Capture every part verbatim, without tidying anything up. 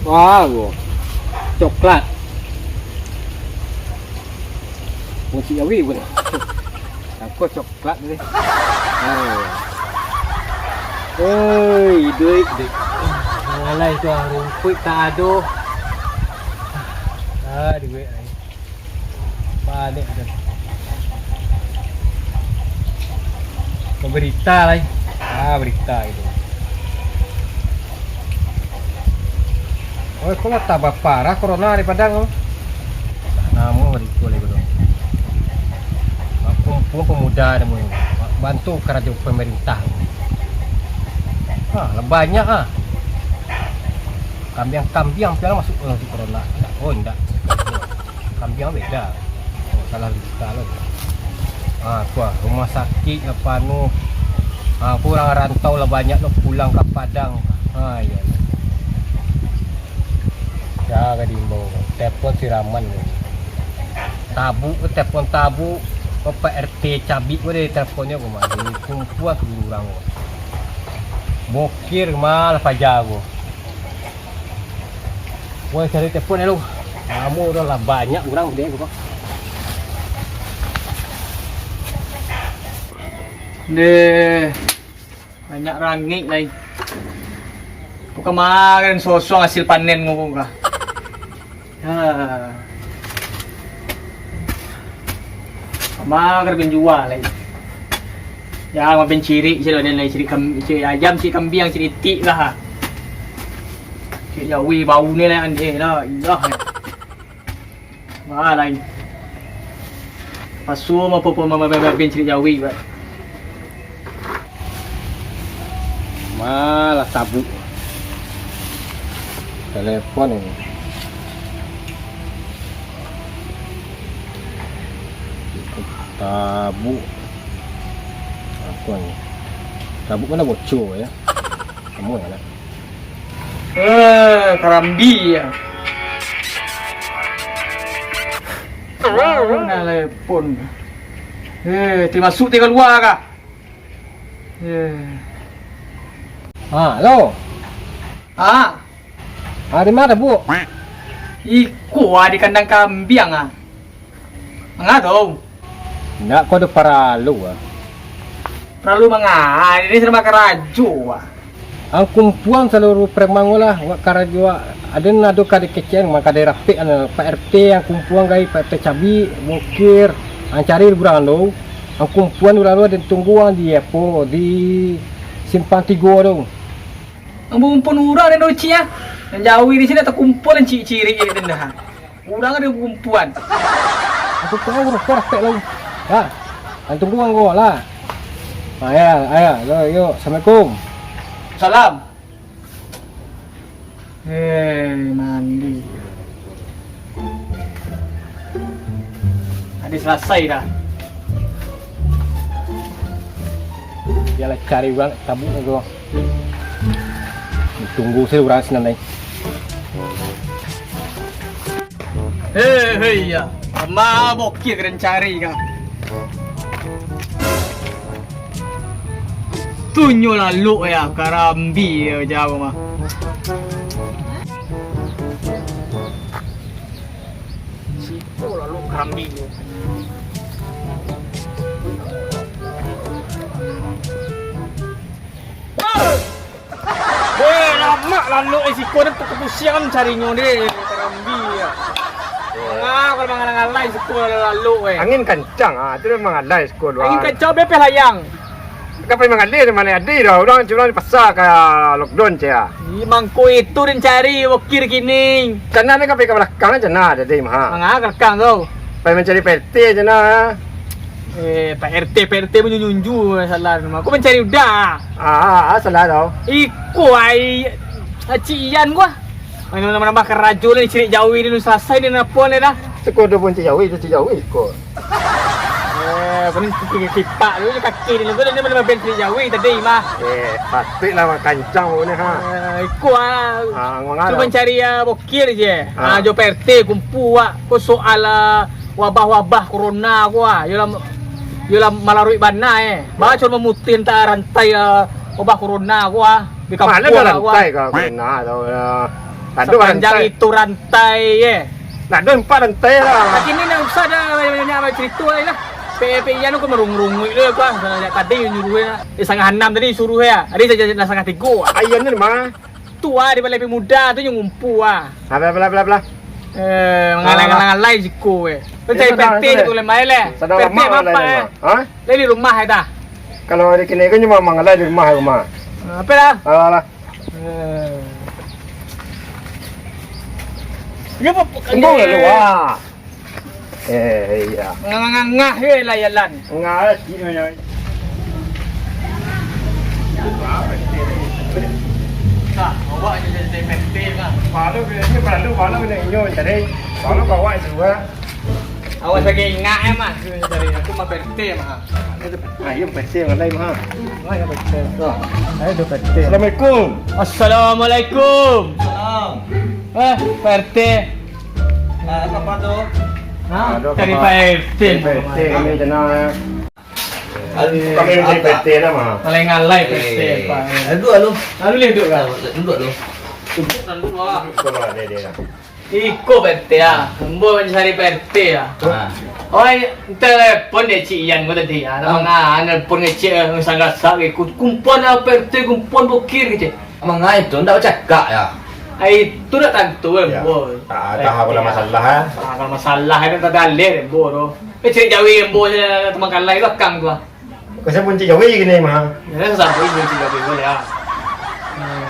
Wah, gua. Coklat. Kunci jawi pun. Aku coklat ni. Oh. Oi, duit, duit. Alai tu, ah, rumpuik tak ado. Ah, duit ai. Panek tu. Berita lai. Ah, berita itu. Oh, kok lah tambah parah corona di Padang tu. Namo hari tu lagi tu. Kumpul pemuda namonyo. Bantu karajo pemerintah. Ah, lah banyak ah. Kambiang-kambiang pian masuk dalam corona. Oh, indak. Kambiang beda. Oh, salah berita lo. Ah, tu ah, rumah sakik lah panuh. Ah, urang rantau lah banyak lo pulang ka Padang. Ah, iya. Ya, ka diimbau. Telepon si Raman ni. Tabuk, telepon tabuk. Bapak R T cabik ko dari teleponnyo ko mah. Kumpulan tu urang ko. Bokir malah paja ko. Woi, cari telepon dulu. Lamo dah lah banyak urang dia ko. Deh. Banyak rangik lai. Ko kamarin sosong hasil panen ko ka. Ha. Kamarin ben jua lai. Ya, maben cirik ciro den lai, cirik kam-, cirik ayam, cirik kambiang, cirik itik lah. Cirik jawi bau ni lah, andeh lah. Ilah. Wah, lain. Pasu mah popo mah babin cilik jawi, Pak. Malah tabuk. Telepon ini. Tabuk. Apa ni? Tabuk mana bocor ya? Kamu ya, nak? Eh, karambi ya. Mana telepon? Eh, ti masuk ti kalua kah? Eh. Ha, halo. Ah. Ha, di mana, Bu? Iko ah, di kandang kambiang ah. Manga tu? Indak, ko ado paralu ah. Paralu manga? Ini sadang bakarajo ah. Ang kumpuan saluruh preman lah, wak karajo wak. Ado nan ado kadai kecek, mah kadai rapek, anu, Pak R T ang kumpuan gai, Pak R T cabik, bokir. Ang cari urang tu. Ang kumpuan urang tu, ado tunggu ang di apo, di Simpang Tigo tu. Ang kumpuan urang ado cik ah. Nan jawi di sini takumpul ang cirik-cirik je tu dah. Urang ado kumpuan. Aku tahu urang rapek lah. Ha. Ang tunggu ang ko lah. Ha, ya, ya, yo, yo, assalamualaikum. Salam. Hei, mandi. Ado salasai dah. Bialah cari urang tabuk tu. Tunggu sajo urang sinan lai. Hei, hei, ya. Ma bokir ka den cari ka. Tu nyo lalok ya, karambi ya, jauah mah. Situ lalok karambi. Weh, lamak lalok di siko ni, tapusiang carinyo ni, karambi ya. Manga kalau mangalai-ngalai siko lalok, eh. Angin kancang, ah, tu memang alai siko luar. Angin kancang, bepeh layang. Kan pai mangalih, mana ado dah urang, cuma di pasar ka lockdown, ceh, ah. Ih, mangko itu den cari, bokir kini. Cana ni kan pai ka balakang, cana ado, mah. Manga ka balakang tu? Pai mancari Pak R T, cana. Eh, Pak R T, Pak R T manjunju-junju, salah. Aku mancari udah. Ah, ah, ah, salah tau. Iko ai, Cik Ian gua. Mana nambah-nambah karajo ni, cirik jawi ni, salasai ni, napo ni dah. Siko do pun cirik jawi, tu cirik jawi siko. Eh, paling tipak dulu kaki ni, tu dia mana main cirik jawi tadi mah. Eh, patuik lah kancang ni, ha. Eh, iko ah. Ah, mangano. Cuma cari, ah, bokir je. Ah. Ah, jo P R T kumpul, wak. Ko soal, ah, wabah-wabah corona ko, ah. Yolah, yolah malaruik bana, eh. Ba cuma mamutih antah rantai, ah, wabah corona ko, ah. Di kampuang ko, ah. Mana ada rantai ka corona tau, ya. Sapanjang itu rantai, ye. Ndak ado empat rantai lah. Kini ndak usah dah banyak-banyak bacarito lai lah. Pe, pe, Ian ko marunguik-runguik tu, ko. Salah tadi nyuruah lah. Eh, sangah anam tadi suruah ya. Ari sa-, sa-, sangah tigo. Ayo ni mah. Tu ah, di balai pemuda tu nyo ngumpu ah. Alah, alah, alah, alah. Eh, mangalai-ngalai siko, eh. Tu cari P R T tu, lemai leh. P R T apa, eh? Ha? Lai di rumah, eh, dah? Kalau di kini kan cuma mangalai di rumah, rumah. Ah, apa dah? Alah, alah. Eh. Dia apa? Tunggu dulu, wah. Eh, iya. Ngangah-ngangah je lah jalan. Ngangah cik nyo. Nah, awak je jadi P R T lah. Malu, malu, malu kena inyo cari. Malu bawa juga. Awak sabagai ingat eh, Mas. Aku mah P R T mah. Ah, iyo, P R T nan lain mah. Ah, iyo, P R T. Ayo, P R T. Assalamualaikum. Assalamualaikum. Salam. Eh, P R T. Ah, apa tu? Ha? Aduh, cari apa? P R T. P R T kami tenang, eh. Aduh, kami cari apa? P R T lah mah. Ngalai-ngalai P R T, eh, Pak. Aduh, aduh. Aduh, lihat duduk, Kak. Duduk dulu. Duduk dulu, ah. Duduk dulu, dia, dia lah. Iko P R T ah, ambo mancari P R T ah. Ah. Oi, telepon dek Cik Ian ko tadi ah. Ah. Manga, telepon dek Cik, eh, sangasak ikut. Kumpuan ah, P R T, kumpuan bokir, kecek. Manga itu ndak bacakak ya? Ai, itu ndak tantu, eh, ya. Bo. Ah, tak apalah masalah, eh. Ah, kalau masalah itu tak alih, bo, tu. Eh, cari jawi, bo, je teman kalai belakang tu ah. Kau siapa Encik Jawi kini mah? Ya, sampai Encik Jawi boleh ah. Hmm.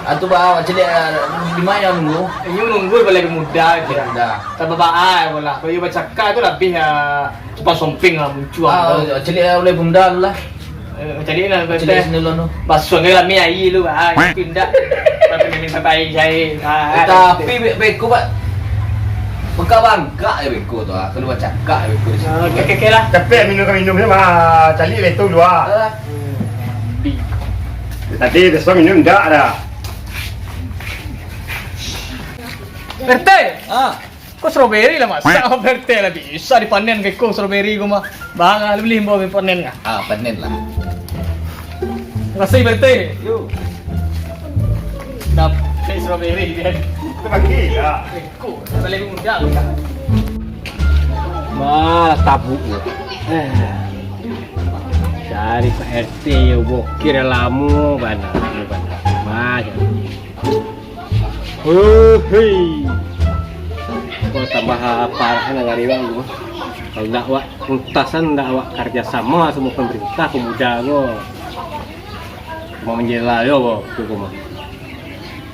Atu ba, awak caliak, ah, di ma nyo nunggu? Inyo nunggu balai pemuda je. Balai pemuda. Tambah baai bolah. Kalau iyo bacakak tu labih, ah, cupang somping lah muncuang tu. Ah, caliak, ah, balai pemuda dulu lah. Eh, caliak lah, caliak sini dulu, anu. Basuang ke lami aia lu, ah, pindah. Tapi minum sampai jahit. Ah, tapi be-, beko, Pak. Bangkak-bangkak je beko tu, ah. Kalau bacakak je beko di situ. Ah, oke, oke, oke lah. Tapi minum ka minum je, mah. Caliak lah itu dulu, ah. Alah. Tadi biaso minum ndak dah. P R T. Ah. Ko strawberry lah masak, P R T lah bisa dipanen beko strawberry ko mah. Bang, ah, lu boleh bawa panen kah? Ah, panen lah. Makasih, P R T. Yo. Dapek strawberry dia. Itu bagi lah. Beko, tak boleh muda. Malah tabuk tu. Eh. Cari Pak R T yo bokir lamo bana, bana. Macam. Hei. Ko tambah parah nagari urang tu. Kalau ndak awak tuntasan, ndak awak karja samo samo pamarintah, pamuda ko. Cuma manjela yo ko, tu ko mah.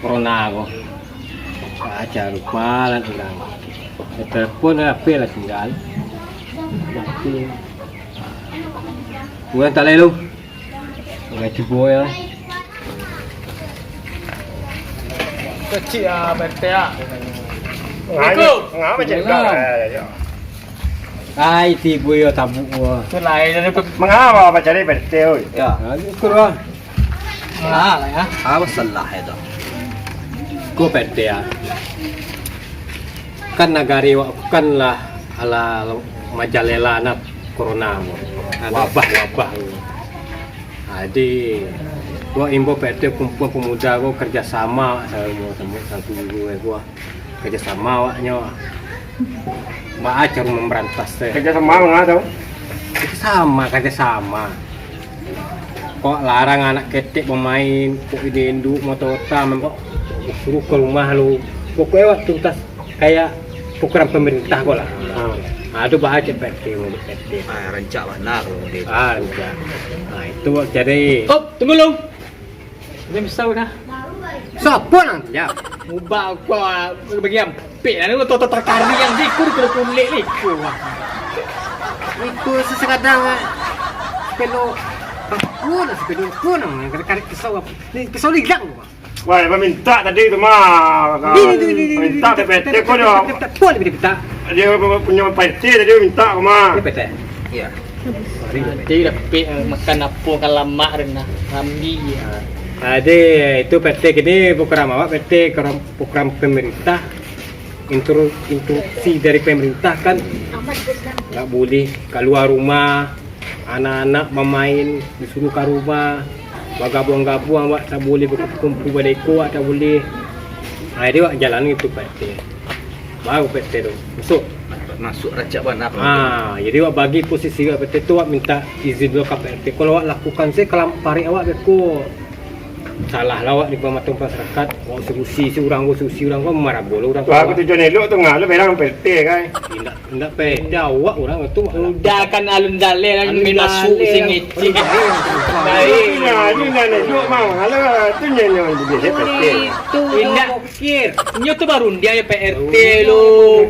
Corona ko. Aja rupa lah urang. Telepon H P lah tinggal. Mati. Urang tak lain lu. Oke, cubo ya. Kecik ah, P R T ah. Ngapa, ngapa cakap? Salam. Eh, ya. Ai, tibo yo tabuk gua. Tu lain dari pe- Mangapa apa cari P R T, oi? Ya. Nah, syukur lah. Nah, lah ya. Apa salah itu? Ko P R T ah. Kan nagari wak kan lah ala majalela na corona ko. Wabah, wabah. Jadi, wak imbau P R T kumpulan pemuda ko kerjasama samo, samo, samo guru ko. Kerjasama awaknyo. Baa caro mambarantas teh? Kerjasama manga tu? Kerjasama, kerjasama. Kok larang anak ketek bamain, kok ide induk motor otam, kok suruh ke rumah lu. Pokoknya waktu tas kayak program pemerintah kok lah. Ha. Ha, tu baa cek P R T, P R T. Ah, rancak bana kalau model tu. Ah, rancak. Ha, itu jadi. Op, tunggu lu. Dia misal dah. Siapa nang dia? Ubah aku, ah, bagi ampek lah. Ni otot terkari yang siku di kulit-kulit ni. Ku, ah. Itu sesekadang, ah, sepelo aku lah, sepelo aku nang kari-kari pisau apa. Ni pisau ni hilang tu, Bang. Wah, dia minta tadi tu mah. Ni, ni, ni, ni, ni, minta ni, P P T ni, ko ni, dah. Minta, minta, minta. Dia punya P T tadi minta ko mah. Dia P T. Iya. Nanti dapik, eh, makan apo ka lamak tu nah. Rambi. Jadi, itu P T kini program awak, P T program, program pemerintah. Intru-, instruksi dari pemerintah kan nggak boleh keluar rumah, anak-anak bamain disuruh ka rumah, bagabuang-gabuang awak tak boleh, bakumpul-kumpul baleko awak tak boleh. Ah, jadi awak jalan itu Pak R T. Baru Pak R T tu masuk. Masuk rancak bana. Ah, jadi awak bagi posisi awak Pak R T tu, awak minta izin dulu ka Pak R T. Kalau awak lakukan se kalam parik awak beko, salah lah awak di mata masyarakat. Awak urusi si urang ko, urusi urang ko, marabo lah urang ko. Wah, aku tujuan elok tu ngah lo berang Pak R T kan. Indak, indak Pak R T, awak urang tu. Udah kan alun daleh lah, alun main masuk daleh sing lah. Ngecek. Baik. Nah, ini dah elok mah. Alah, tu nyanyi orang tu biasa Pak R T. Itu indak. Kir. Inyo tu barundiang jo Pak R T lo.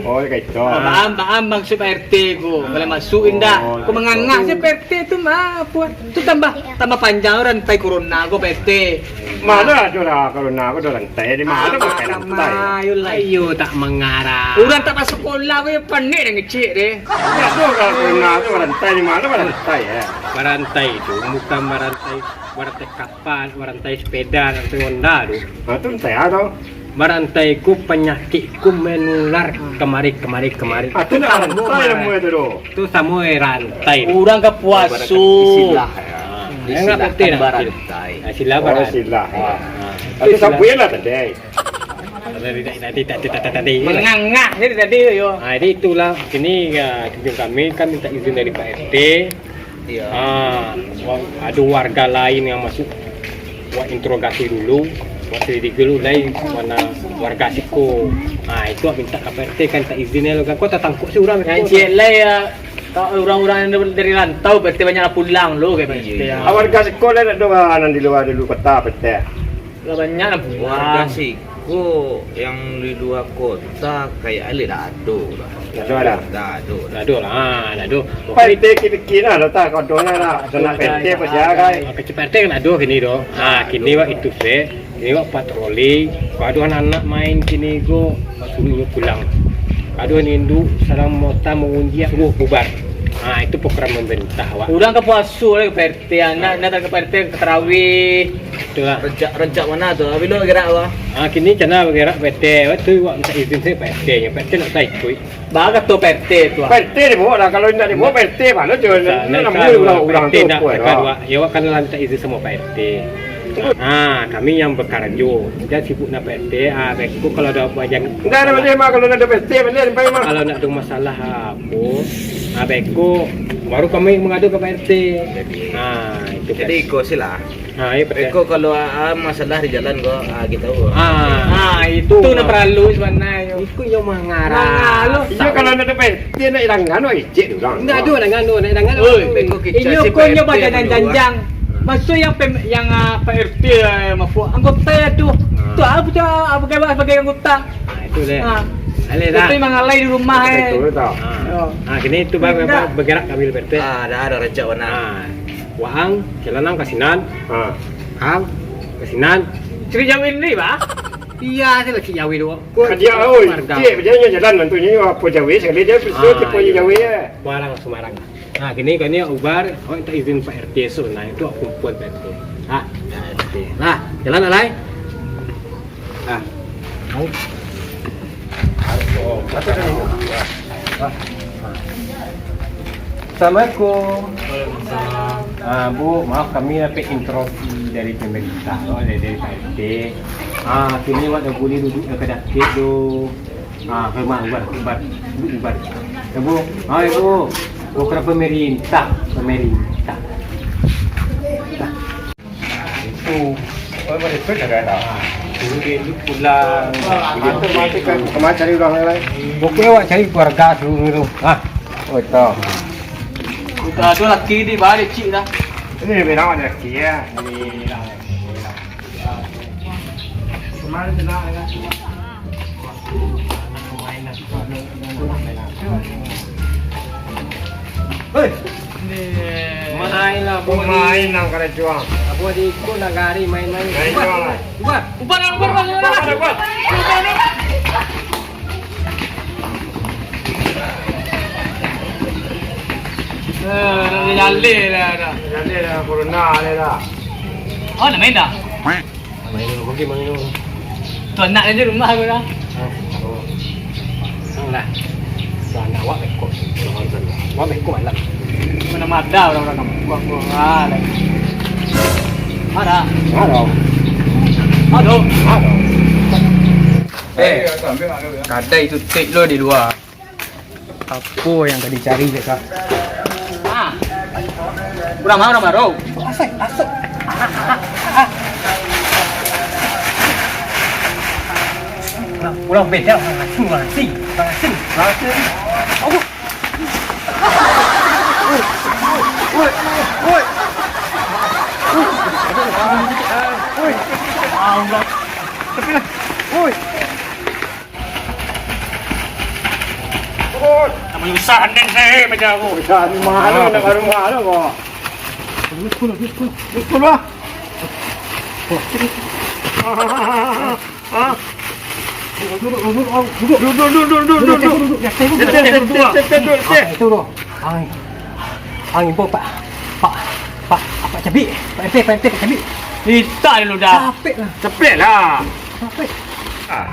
Oh, kayak itu. Ah, paham, paham maksud Pak R T ko. Boleh masuk indak? Oh, ko mangangah se Pak R T tu mah, apo? Tu tambah, tambah panjang rantai corona ko, Pak R T. Mana ado lah corona ko, ado rantai. Di mana pakai rantai? Ayolah. Ayo, tak mangarah. Urang tak basukolah ko yo panek deh ngecek deh. Ado lah corona tu rantai, di mana rantai yo? Barantai tu bukan barantai, barantai kapal, barantai sepeda, barantai Honda tu. Ah, tu rantai ado. Barantai ko panyakik ko manular kamari, kamari, kamari. Ah, tu ndak rantai namonyo tu doh. Tu samo rantai. Urang ka puaso. Istilah, yo. Ah, istilah barantai. Ah, istilah barantai. Oh, istilah. Ah. Tapi sabuiklah tadi. Tadi, tadi, tadi, tadi, tadi. Mangangah dari tadi yo. Ah, jadi itulah kini yo, kami kan minta izin dari Pak R T. Iyo. Ah, wa-, ado warga lain nan masuk, wak interogasi dulu, wak selidiki dulu lai mana warga siko. Ah, itu wak minta ka Pak R T kan, minta izin lo kan, ko tatangkok se urang. Nan ciek lai yo, urang-urang nan dari rantau, Pak R T banyak lah pulang lo, kayak Pak R T. Iyo, iyo. Ah, warga siko lai ndak ado nan di lua dulu kota, Pak R T? Lah banyak lah pulang. Warga siko nan di lua kota kayak alek dak ado lah. Dak ado lah. Dak ado lah. Dak ado lah. Ah, dak ado. Pak R T pikir-pikir lah, dah tak, kau dah lah. Dah nak P T apa siagai. Kecil P T kan ado kini doh. Ah, kini wak itu se. Kini wak patroli. Kau ado anak-anak main kini ko, suruh inyo pulang. Kau ado induak sadang mota mangunjiak, suruh bubar. Ah, itu program pemerintah wak. Urang ka puaso lah, Pak R T. Tian, nak, nak datang ka Pak R T ka tarawih. Itulah. Rancak, rancak bana tu. Bilo bagerak ko? Ah, kini cana bagerak Pak R T. Waktu wak minta izin se Pak R T nyo. Pak R T ndak usah ikuik. Baa kato Pak R T tu, ah. Pak R T dibawa lah. Kalau indak dibawa, Pak R T baa lo, cuman urang tu. Yo, wak kan lah minta izin samo Pak R T. Ah, kami nan bakarajo. Jan sibuk nak Pak R T. Ah, beko kalau ado apo jan. Indak ado masalah, mah, kalau indak ado Pak R T, baliak sampai, mah. Kalau indak ado masalah, ah, apo. Ah, beko baru kami mangadu ka Pak R T. Jadi, ah, itu jadi kan. Iko sih lah. Ah, iyo, Pak R T. Beko kalau, ah, masalah di jalan ko, ah, kito. Ah, ah, itu nan paralu sabananyo. Iko yo mangarah. Mangarah. Iyo, kalau ndak ado Pak R T, ndak ilang anu, ejek dulu. Ndak ado, ndak ado, ndak ado. Oi, beko kicau. Inyo si ko Pak R T nyo badan dulu, ah. Janjang. Maksud nan pem-, nan, ah, Pak R T, eh, maafo, anggota yo tu. Ah. Tu apo tu, apo kaba sabagai anggota? Ah, itu deh. Ah. Aleh dah. Itu mangalai di rumah, eh. Betul, betul. Ah. Yo. Ah, kini itu ba-, ba-, bagerak kami Pak R T. Ah, dah ado rancak bana. Ah. Waang, jalan ka sinan. Ah. Ang, ka sinan. Cari jauh ini, Pak? Iyo, se lah cari jauh tu. Ko dia, oi, marga. Cik, bajalan jalan nantunyo, apo jauh sakali dia, betul, ah, tipe iyo. Jauh, yo. Sumarang, Sumarang. Nah, kini kami ubar, awak minta izin Pak R T esok, nah, itu awak kumpul Pak R T. Ah, Pak R T. Nah, jalan, alai. Ah. Assalamualaikum. Waalaikumsalam. Ah, Bu, maaf, kami dapek instruksi dari pemerintah, oh, dari, dari Pak R T. Ah, kini awak dak buliah duduak dakek-dakek tu. Ah, rumah ubar, ubar, ubar. Ya, Bu. Ah, ya, Bu. Bukan pemerintah, pemerintah. Nah, itu. Oh, pada itu dah dah. Suruh dia dulu pulang. Mantap, mantap, kan. Kemana cari orang lain? Pokoknya awak cari keluarga dulu tu. Ah. Oh, itu. Udah ada laki di balik cik dah. Ini lebih lama laki ya. Ini. Kemarin kena dengan. Hei. Main lah, Bu. Main nang kada juang. Abu di ikut nagari main-main. Main juang lah. Bubar. Bubar, bubar, bubar, bubar. Bubar, bubar. Eh, nak jaleh lah dah. Jaleh lah, corona dah. Oh, nak main dah? Main dulu, pergi main dulu. Tu anak dia di rumah aku dah. Ah, oh. Sang dah. Tu anak awak beko. Awak beko malam. Mana ada orang-orang kampung aku. Ah, dah. Ada. Ada. Ada. Ada. Eh, kadai tu tik lo di lua. Apo yang ka dicari, Kak? Ah. Urang ma, urang baru? Asik, asik. Urang, urang beda, urang asing, urang asing, urang asing, urang asing. Aduh. Woi, woi, woi. Woi. Woi. Tapi lah. Woi. Tambah susah, Nden, saya macam aku. Susah, di mana, nak baru mana kau? Betul, betul, betul. Betul lah. Hah? Duduk, duduk, duduk, duduk. Duduk, duduk, duduk, duduk. Duduk, duduk, duduk. Duduk, duduk, duduk. Ah, itu tu. Angin. Angin, Pak. Pak, Pak, Pak Cabik. Pak R T, Pak R T, Pak Cabik. Mintak dulu dah. Capek lah. Capek lah. Capek. Ah.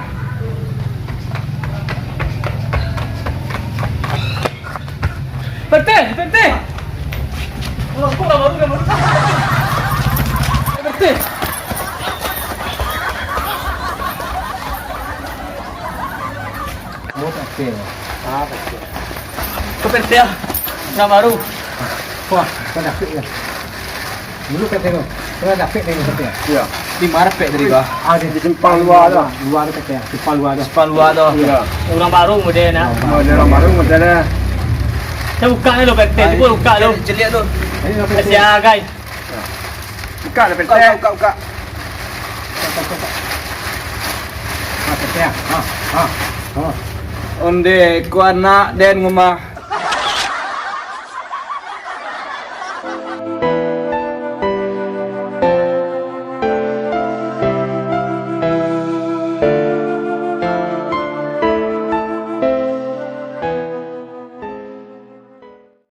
Pak R T, Pak R T. Ulang, ulang, ulang, ulang. Pak R T. Oh, Pak R T. Ah, Pak R T. Kau P T ah? Urang baru. Wah, kau dapik lah. Dulu P T tu. Kau dapik dari P T. Iya. Di mana P T tadi kau? Ah, di simpang lua tu. Lua tu P T. Simpang lua tu. Simpang lua tu. Iya. Urang baru model nak. Model urang baru model dah. Kita buka ni lo P T. Cuba buka lo. Celiak tu. Ini P T. Kasih agai. Buka lah, P T. Buka, buka, buka. Ah, P T, ah. Ah, ah, ah. Onde ko anak den ngumah.